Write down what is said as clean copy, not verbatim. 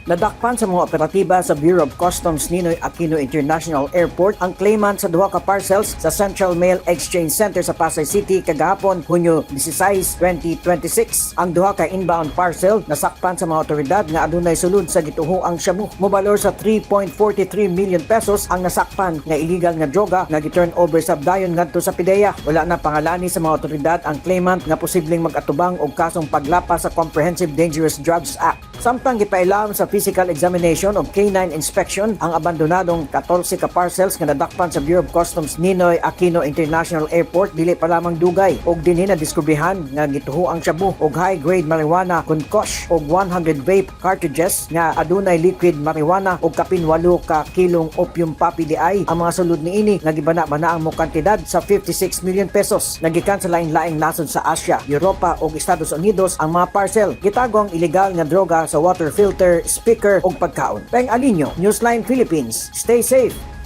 Nadakpan sa mga operatiba sa Bureau of Customs Ninoy Aquino International Airport ang claimant sa duha ka parcels sa Central Mail Exchange Center sa Pasay City kagahapon, Hunyo 16, 2026. Ang duha ka inbound parcel nasakpan sa mga otoridad nga adunay sulod sa gituhoang shabu. Mobalor sa 3.43 million pesos ang nasakpan nga illegal nga droga nga gi-turn over sa dayon ngadto sa PDEA. Wala na pangalani sa mga otoridad ang claimant nga posibleng mag-atubang og kasong paglapas sa Comprehensive Dangerous Drugs Act. Samtang gipailam sa physical examination o K9 inspection ang abandonadong 14 ka parcels nga nadakpan sa Bureau of Customs Ninoy Aquino International Airport dili pa lamang dugay og dinhi na diskubrihan nga gituhoang shabu og high grade marijuana concosh og 100 vape cartridges nga adunay liquid marijuana og kapin 8 ka kilong opium poppy diay. Ang mga sulod niini nga gibana-bana ang mo kantidad sa 56 million pesos. Nagikan sa lain-laing nasod sa Asia, Europa ug Estados Unidos ang mga parcel. Gitago ang ilegal nga droga sa water filter, speaker ug pagkaon. Peng Alinio, Newsline Philippines. Stay safe.